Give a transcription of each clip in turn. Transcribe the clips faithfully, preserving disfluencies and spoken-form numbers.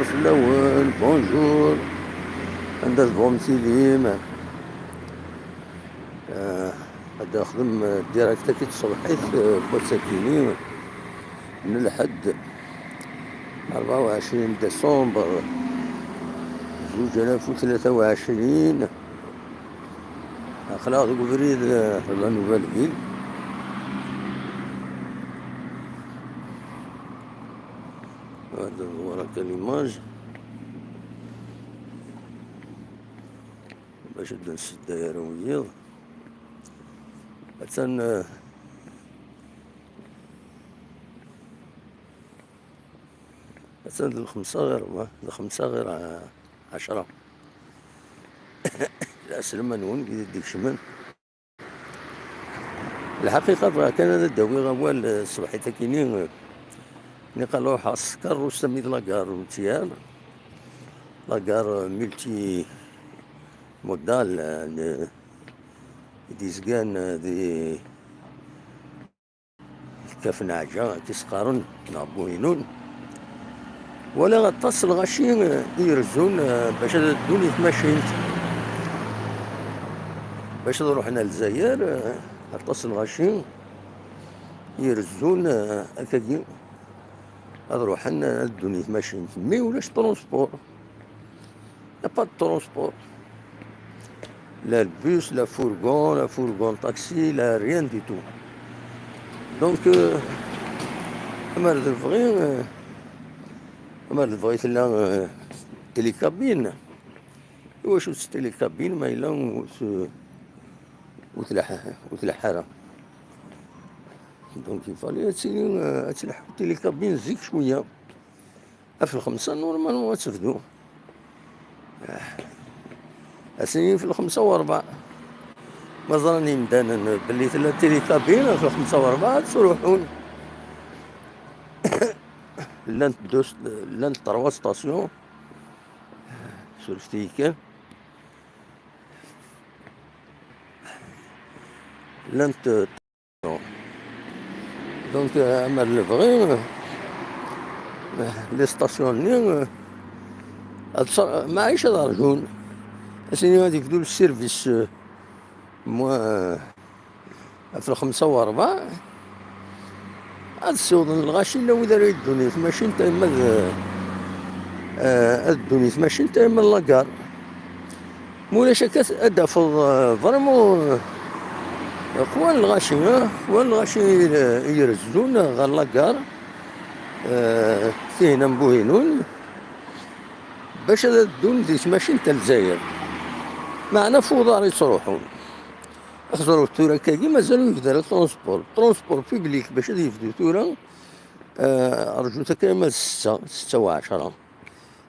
Fell-awen, bonjour. Anda tebɣum tilim? Ah, ad nexdem direct-agi tṣebḥit, ah, n wass-akini n lḥedd, rebɛa u ɛecrin décembre, zuǧ alaf u tlata u ɛecrin. Aql-aɣ deg ubrid, ah, la Nouvelle Ville. Hada d ɣur-k l'image. Bac ad d-nsedday ara wiyiḍ. Attan, eh, attan d lxemsa ɣir rebɛa, d lxemsa ɣir, eh, ɛecra. Lɛeslama-nwen, wid i d-ikecmen. Lḥaqiqa, bɣiɣ kan ad d-awiɣ awal, eh, ṣṣbeḥit-akini, eh, niqa ruḥeɣ s tkeṛṛust armi d la gare routière, la gare multimodale, eh, n-, i d-yezgan, eh, di Kaf n Ɛeǧǧa, i s-qqaren, neɣ Buhinun. Walaɣ aṭas n lɣaci i irezzun, eh, bac ad ddun i tmacint. Bac ad ruḥen ar Lezzayer, eh, aṭas n lɣaci i irezzun, eh, akkagi, ad ruḥen ad ddun i tmacint. Mi ulac transport. Il n'y a pas de transport. La le bus, la fourgon, la fourgon taxi, la rien du tout. Donc, euh, amer d lebɣi, euh, amer d lebɣi tella, euh, télécabine. Iwacu s télécabine ma yella ur t-, ur tleḥ-, ur tleḥḥ ara. Donc, il fallait ad tili, euh, ad tleḥḥu télécabine zik cwiya. Ɣef lxemsa, normalement, ad tebdu. Ah. Ass-nni ɣef lxemsa u rebɛa. Ma ẓran yimdanen belli tella télécabine, ɣef lxemsa u rebɛa ad ttruḥun. Llant deux, llant trois stations. Surfet-iyi kan. Llant Donc, euh, amer lebɣi, euh, les stations-nni, euh, ad ṣ-, maɛic ad rjun. Ass-nni ad yebdu le service, euh, moi, euh, ɣef lxemsa u rebɛa, ad ssiwḍen lɣaci illa wid ara yeddun i tmacint, ama d, euh, ad ddun i tmacint, ama d la gare. Ma ulac akka, ad d-tafeḍ, euh, vraiment, euh, qwan lɣaci, euh, qwan lɣaci i, i irezzun ɣer la gare, euh, tihin am Buhinun, bac ad ddun di tmacint n Lezzayer. Meɛna f uḍar i ttruḥun. Xẓer tura akkagi, mazal ur yebda ara transport. Transport public bac ad yebdu tura, euh, rjut akka ma d ssetta, ssetta u ɛecra.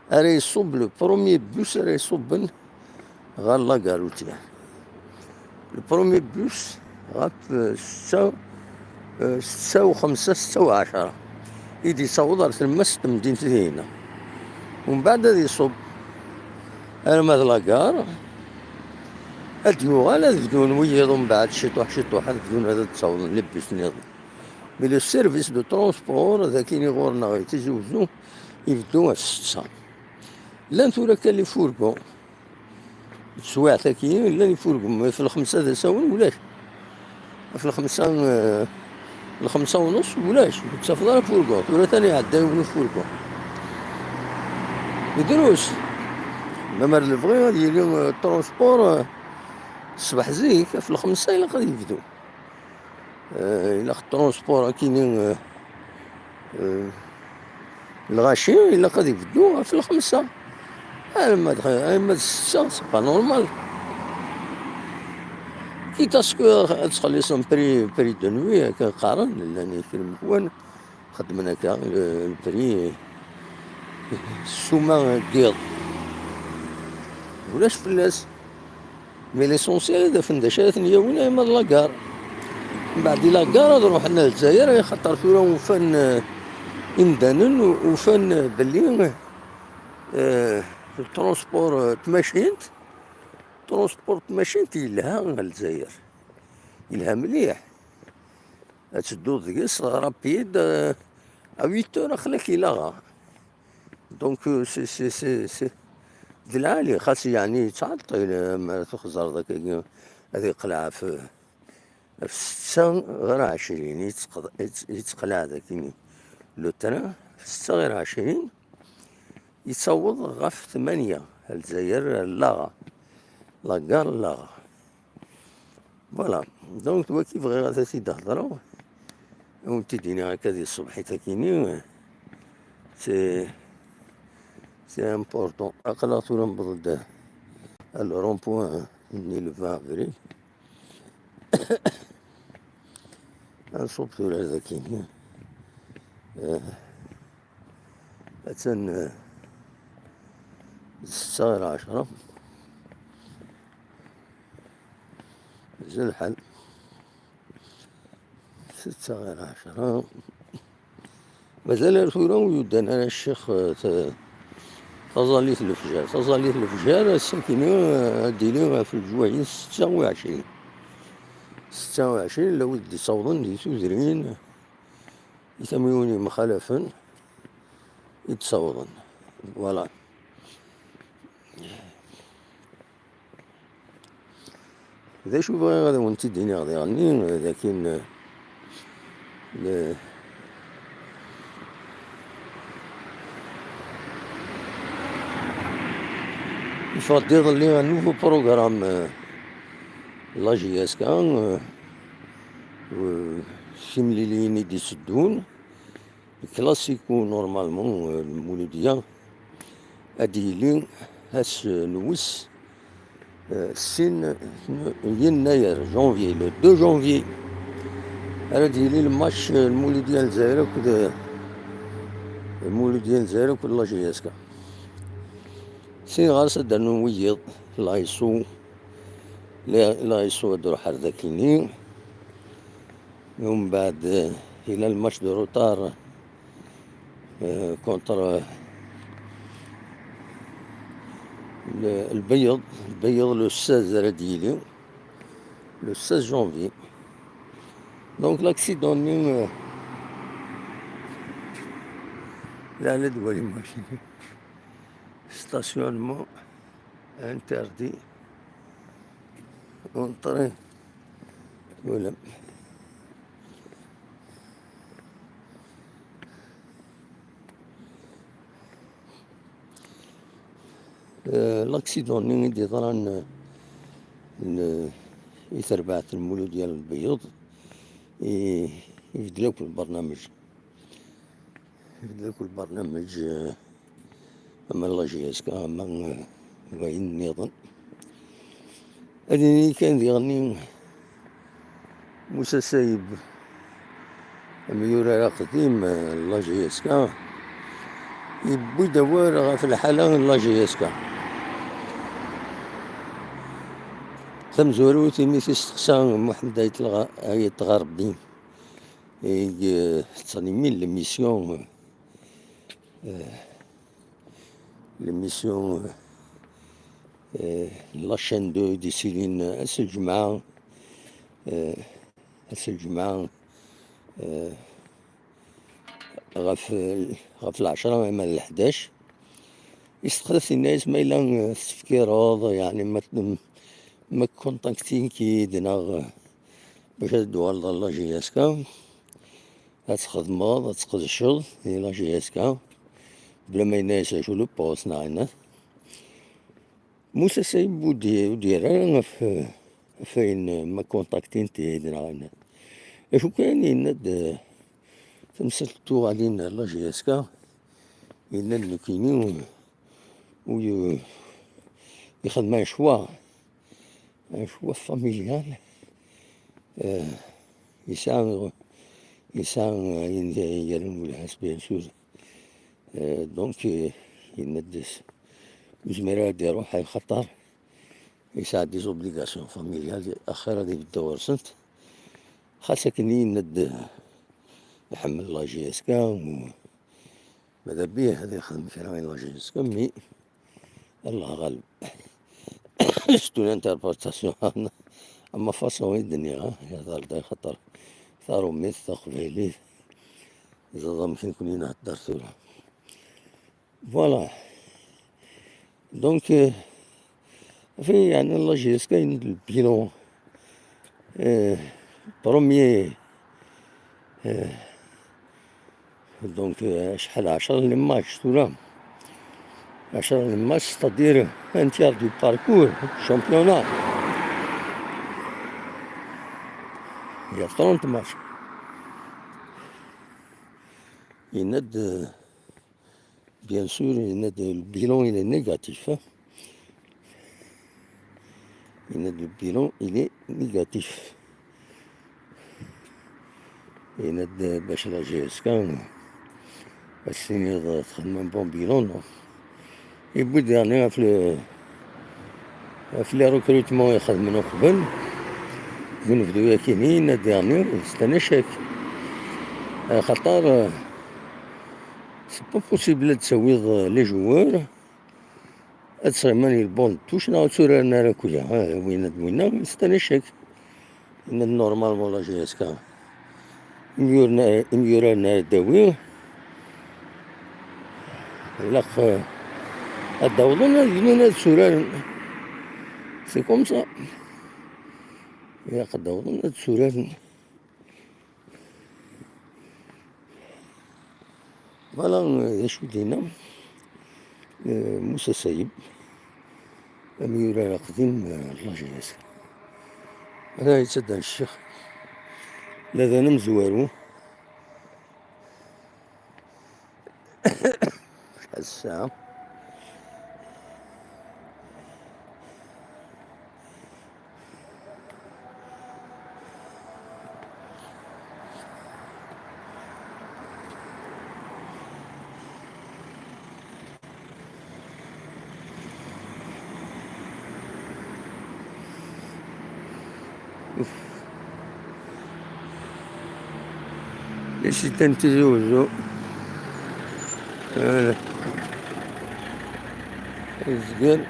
Ara iṣubb le premier bus ara iṣubben ɣer la gare routière. Le premier bus ɣef, euh, ssetta, euh, ssetta u xemsa, ssetta u ɛecra, i d-yettaweḍ ar tlemmast n temdint dinna. Umbeɛd ad iṣubb arma d la gare, ad d-yuɣal, ad bdun wiyiḍ umbeɛd ciṭuḥ ciṭuḥ, ad bdun ad d-ttawḍen les bus nniḍen. Mais le service de transport, d akini ɣur-neɣ i Tizi Wezzu, ibeddu ɣef ssetta. Llan tura kan ifurgu. Teswiɛt-agi, llan ifurgu, mais ɣef lxemsa d asawen, ulac. Ɣef lxemsa, eh, lxemsa u nus, ulac. Ur tettafeḍ ara furgu. Tura tani iɛedda yiwen ufurgu. Drus. Lemmer lebɣi ad yili, eh, transport, eh, ṣṣbeḥ zik, ɣef lxemsa ilaq ad yebdu. Eh, ilaq transport akini, eh, eh, lɣaci ilaq ad ibeddu ɣef lxemsa. Alma d, alma d ssetta, c'est pas normal. Quitte à ce que ad txelliṣem prix, prix de nuit, akken qqaren, llan kra n ikhwan xeddmen akka, le, le prix, ssuma n yiḍ. Ulac fell-as. Mais l'essentiel ad afen d acu ara ten-yawin arma d la gare. Mbeɛd di la gare ad ruḥen ar Lezzayer, axaṭer tura ufan, eh, imdanen, u-, ufan, eh, belli, eh, transport, eh, tmacint, transport tmacint yelha ɣer Lezzayer. Yelha mliḥ. Ad tedduḍ deg-s rapide, eh, à huit heures aql-ak ilaɣa. Donc, euh, c'est, c'est, c'est, c'est d lɛali, xas yeɛni yettɛeṭṭil, euh, mi ara tuxẓer d akkagi, ad iqleɛ ɣef, ɣef setta ɣer ɛecrin, yettqeḍ-, yett-, yettqleɛ d akini le train, ɣef setta ɣer ɛecrin, yettaweḍ ɣef tmanya, Lezzayer, Laɣa, la gare Laɣa. Voilà. Donc, d waki bɣiɣ ad t-id-hedreɣ. Ad wen-t-id-iniɣ akka di tṣebḥit akini. C'est, c'est important. Aql-aɣ tura newweḍ-d à le rond-point-nni le vingt avril. Anṣub tura ar daki. Eh, attan, eh, d ssetta ɣer ɛecra. Mazal lḥal. Ssetta ɣer ɛecra. Mazal ar tura ur yuddan ara ccix, eh, ta-, taẓallit n lefjer. Taẓallit n lefjer, ass-akini, eh, ad d-tili ɣef leǧwayeh ssetta u ɛecrin. Ssetta u ɛecrin, la wid d-ittawḍen di tudrin, i tamiwin yemxalafen i d-ttawḍen. Voilà. D acu bɣiɣ ad awen-t-id-iniɣ diɣenni, d akin, eh, le-, yeffeɣ-d iḍelli un nouveau programme, eh, la J S K, eh, eh, timliliyin i d-itteddun. Classico, normalement, euh, Lmuludya ad d-yili ass n wis, euh, sin n yennayer, janvier, le deux janvier. Ara d-yili le match, euh, Lmuludya n Lezzayer akked, euh, Lmuludya n Lezzayer akked la J S K. Sin ɣer-s ad d-rnun wiyiḍ, la S O, la, la S O ad d-ruḥ ar dakini. Umbeɛd, eh, yella le match de retard, eh, contre, eh, le, Lbeyyeḍ. Lbeyyeḍ le seize ara d-yili. Le seize janvier. Donc, l'accident-nni, eh, la, la d wali machine. Stationnement interdit. Entrée. Voilà. Euh, l'accident-nni i d-yeḍran, euh, i terbaɛt n Lmuludya n Lbeyyeḍ, i, ibeddel akk lbarnamej. Ibeddel akk lbarnamej, euh, ama la J S K, ama, eh, wayen nniḍen. Ad nini kan diɣenni Musa Sayeb, amyurar aqdim, eh, la J S K, yewwi-d awal ɣef lḥala n la J S K. Tamezwarut, imi t-isteqsa Muḥend Ayt Lɣa-, Ayt Ɣerbi, i, eh, tettɣimi l'émission, eh, l'émission, euh, la chaîne deux d-yettilin ass n lǧemɛa, euh, ass n lǧemɛa, euh, ɣef, ɣef lɛecra ama d leḥdac. Isteqsa-t, yenna-yas ma yella, euh, tefkireḍ, yeɛni ma, ma kontaktin-k-id neɣ, euh, bac ad d-tuɣaleḍ ɣer la J S K. Ad txedmeḍ, ad tqedceḍ di la J S K, bla ma yenna-yas acu le poste neɣ yenna. Musa Sayeb ur d-, ur d-yerra ara ɣef, ɣef ayen ma kontaktin-t-id neɣ yenna. Acu kan yenna-d, eh, tamsalt tuɣalin ar la J S K, yenna-d nekkini ur, ur y-, ixdem un choix. Un choix familial. Euh, yesɛa, yesɛa ayen yerren welha-s, bien sûr. Euh, donc, euh, yenna-d ur yezmir ara ad d-iruḥ, axaṭer yesɛa des obligations familiales, axir ad ibeddu ɣur-sent. Xas akken yenna-d iḥemmel la J S K, u ma d abih ad ixdem kra i la J S K, mais Allah ɣaleb. C'est une interprétation. Ama façon i d-nniɣ, ah, yehder-d axaṭer tarumit, taqbaylit, ẓaḍ amek nekkni nhedder tura. Voilà. Donc, euh, enfin, يعني la J S K, il y a le bilan, euh, premier, euh, donc, euh, شحال عشرة les matchs, tout là. عشرة les matchs, c'est-à-dire un tiers du parcours, championnat. Il y a trente matchs. Il y en a de, bien sûr, il y en a de, le bilan, il est négatif, hein. Il y en a de, le bilan, il est négatif. Il y en a de, باش la J S K, باش تخدم un bon bilan, non. Et puis dernier, في le, في les recrutements يخدموا قبل، ينفذوا ياكيني، il y en a dernier, c'est un échec. خاطر, c'est pas possible de تسويض les joueurs. Ad tesɛim mani lbon d tuccna ur tturaren ara akk-a. Ah, winna d winna, c'est un échec. Yenna-d normalement la J S K. Imyuren, imyuraren ara d-tawi. Ilaq, eh, ad d-awḍen ad bnun ad tturaren. C'est comme ça. Ilaq ad d-awḍen ad tturaren. Voilà, d acu d-yenna, eh, Musa Sayeb, amyurar aqdim, eh, n la J S K. Ala yettaddan ccix, la d anamezwaru. Acḥal ssaɛa? Ouf. Ici, t'as un petit zozo. Voilà. It's good.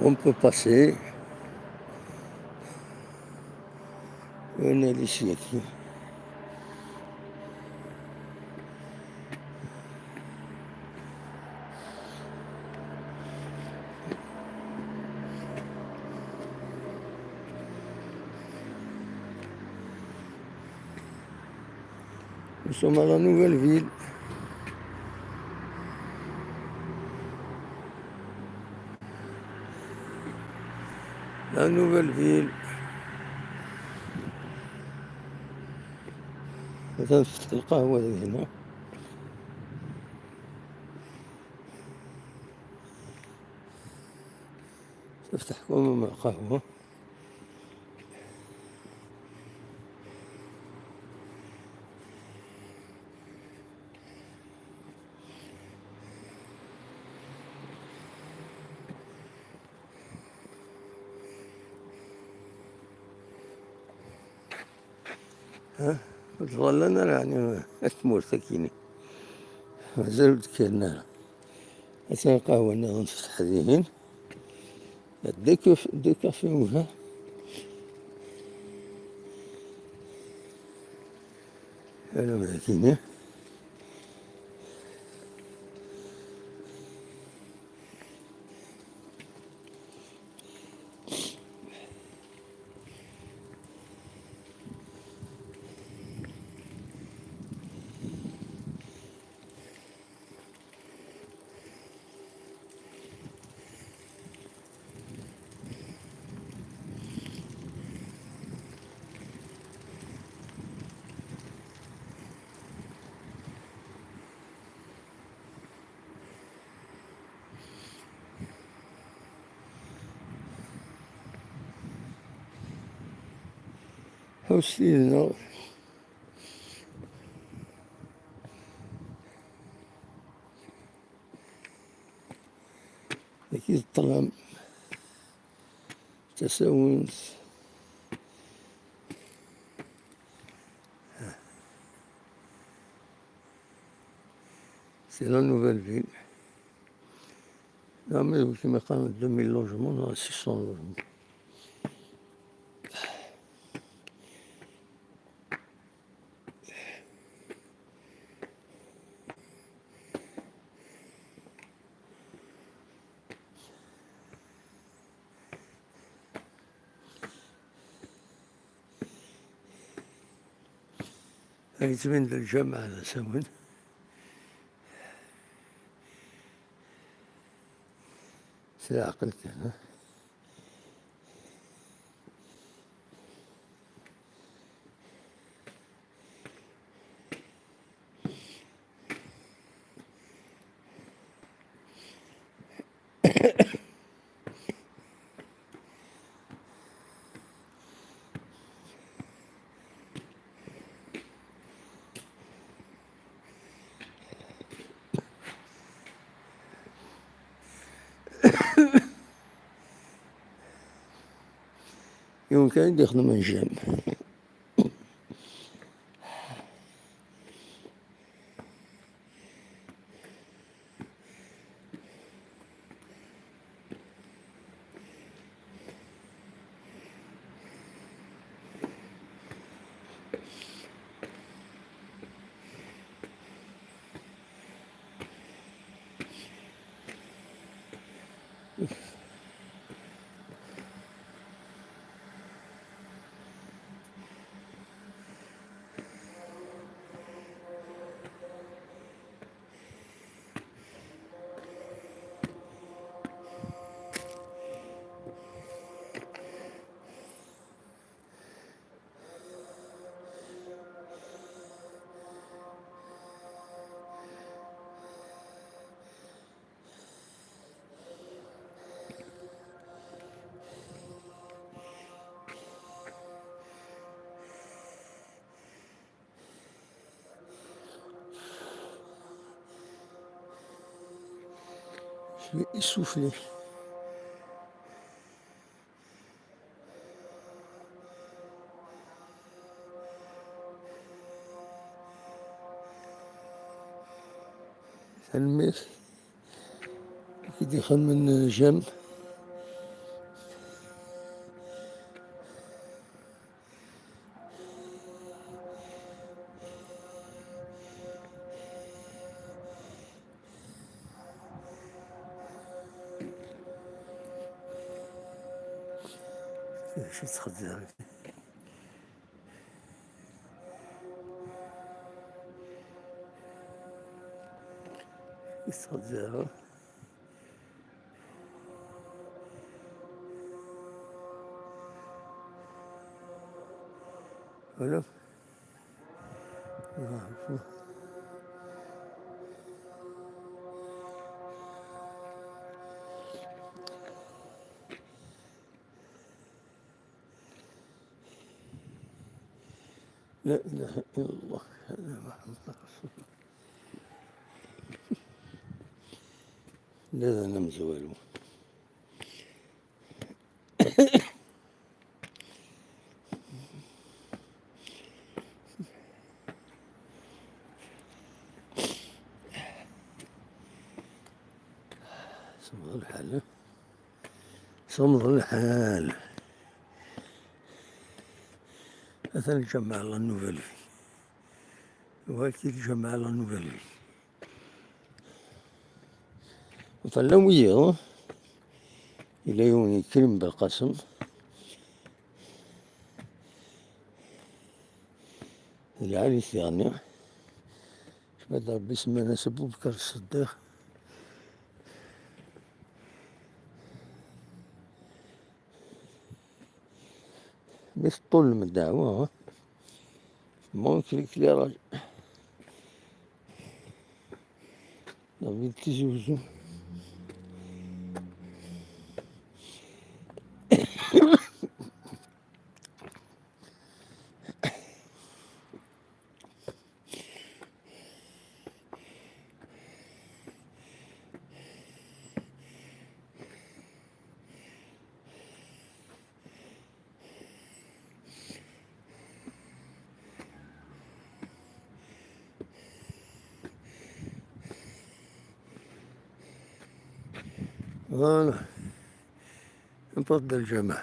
On peut passer. Une édition. Nous sommes à la Nouvelle-Ville. La Nouvelle-Ville. مثلا فتحت القهوة هنا. تفتح كوم مع القهوة. ها؟ Ẓẓallen ara, يعني, tmurt akkin. Mazal ur d-kkiren ara. Atan lqahwa nniḍen tefteḥ dihin. Deux cafés, deux cafés وجهه. Ala, ma d akkin. Ḥusseɣ dagi d ṭṭlam, tasawent. C'est la Nouvelle-Ville. Non, mais oui, mais quand deux mille logements, non, six cents logements. Yettbin-d lǧameɛ d asawen. S leɛqel kan, ha? Yiwen kan i d-ixedmen jam. Je vais essouffler. Tanemmirt. Ki d-ixemmen jam. Acu tettxezzir? Tettxezzir. Voilà. لا إله إلا الله، هذا محمد رسول الله. لا، لا، أنا مزوالو. سمح الحال. سمح الحال. Atan lǧameɛ la Nouvelle Vie. Wagi lǧameɛ la Nouvelle Vie. Atan la wiyaḍ. Yella yiwen yekkren Belqasem. D lɛali tiɣni. Cma d Rebbi semman-as Abubekar Ṣeddiq. Mais teṭṭulem ddeɛwa, ha? Manque l'éclairage. David Tizi Ouzou. Voilà. Newweḍ-d lǧameɛ.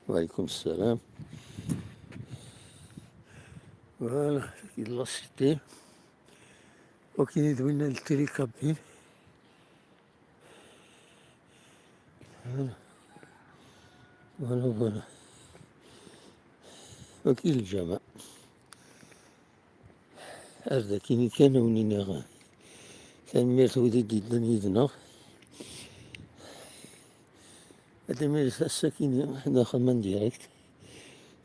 وعليكم السلام. Voilà, c'est la cité. Ok, d winna n Télé Kabyle. Voilà. Voilà, voilà. Ok, lǧameɛ. Ar d akini kan a wen-iniɣ tanemmirt i wid i d-yellan yid-neɣ. Ad imiret ass-akini d axxam en direct,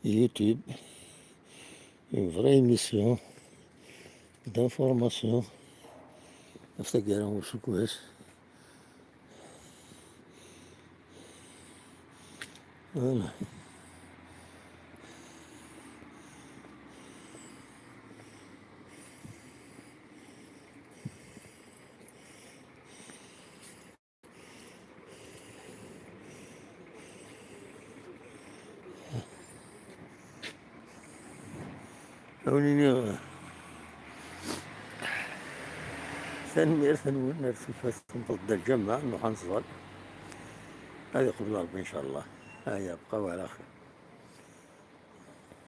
YouTube, une vraie émission d'information ɣef taggara n useggas. Voilà. A wen-iniɣ tanemmirt-nwen ar tufat, newweḍ-d lǧameɛ, nruḥ ad nẓall. Ad iqbel Ṛebbi, ncallah. Aya, bqaw ɛla xir.